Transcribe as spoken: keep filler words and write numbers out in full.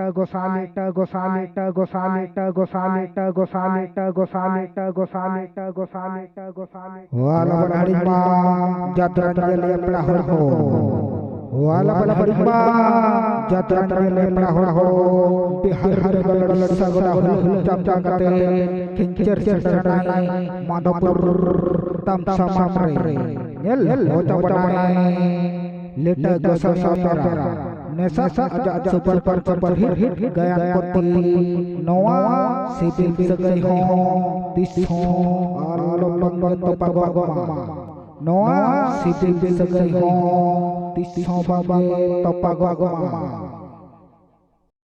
ᱞᱤᱴᱟᱹ ᱜᱚᱥᱟᱱ, ᱞᱤᱴᱟᱹ ᱜᱚᱥᱟᱱ, ᱞᱤᱴᱟᱹ ᱜᱚᱥᱟᱱ, ᱞᱤᱴᱟᱹ ᱜᱚᱥᱟᱱ, ᱞᱤᱴᱟᱹ ᱜᱚᱥᱟᱱ, ᱞᱤᱴᱟᱹ ᱜᱚᱥᱟᱱ, ᱞᱤᱴᱟᱹ ᱜᱚᱥᱟᱱ, ᱞᱤᱴᱟᱹ ᱜᱚᱥᱟᱱ, ᱞᱤᱴᱟᱹ ᱜᱚᱥᱟᱱ, ᱞᱤᱴᱟᱹ ᱜᱚᱥᱟᱱ᱾ ᱚ ᱟᱞᱚᱵᱚᱱ ᱦᱤᱲᱤᱧ ᱢᱟ, ᱡᱟᱛᱨᱟ ᱧᱮᱞ ᱞᱟᱹᱜᱤᱫ ᱯᱮᱲᱟ ᱦᱚᱲ ᱦᱚᱸ᱾ ᱚ ᱟᱞᱚᱵᱚᱱ ᱦᱤᱲᱤᱧ ᱢᱟ, ᱡᱟᱛᱨᱟ ᱧᱮᱞ ᱞᱟᱹᱜᱤᱫ ᱯᱮᱲᱟ ᱦᱚᱲ ᱦᱚᱸ᱾ ᱵᱤᱦᱟᱨ ᱨᱮ ᱵᱟᱞᱟ ᱥᱟᱜᱚᱲᱟ ᱦᱩᱞ ᱪᱟᱢᱴᱟ ᱠᱟᱛᱮ ᱠᱷᱤᱧᱪᱟᱹᱨ ᱥᱮᱴᱮᱨ ᱮᱱᱟᱭ ᱢᱟᱫᱷᱚᱯᱩᱨ ᱛᱟᱢᱥᱟ ᱢᱟᱴ ᱨᱮ᱾ ᱧᱮᱞ ᱦᱚᱪᱚ ᱵᱚᱱᱟᱭ ᱞᱤᱴᱟᱹ ᱜᱚᱥᱟᱭ ᱚᱯᱮᱨᱟ᱾ ᱱᱮᱥᱟ ᱟᱡᱟᱜ ᱥᱩᱯᱟᱨ ᱯᱟᱨ ᱥᱩᱯᱟᱨ ᱦᱤᱴ ᱜᱟᱭᱟᱱ ᱯᱩᱛᱷᱤ᱾ ᱱᱚᱣᱟ ᱥᱤᱵᱤᱞ ᱥᱟᱹᱜᱟᱹᱭ ᱦᱚᱸ ᱛᱤᱥ ᱦᱚᱸ ᱟᱞᱚ ᱵᱟᱝ ᱛᱚᱯᱟᱜᱚᱜ ᱢᱟ᱾ ᱱᱚᱣᱟ ᱥᱤᱵᱤᱞ ᱥᱟᱹᱜᱟᱹᱭ ᱦᱚᱸ ᱛᱤᱥ ᱦᱚᱸ ᱵᱟᱝ ᱛᱚᱯᱟᱜᱚᱜ ᱢᱟ᱾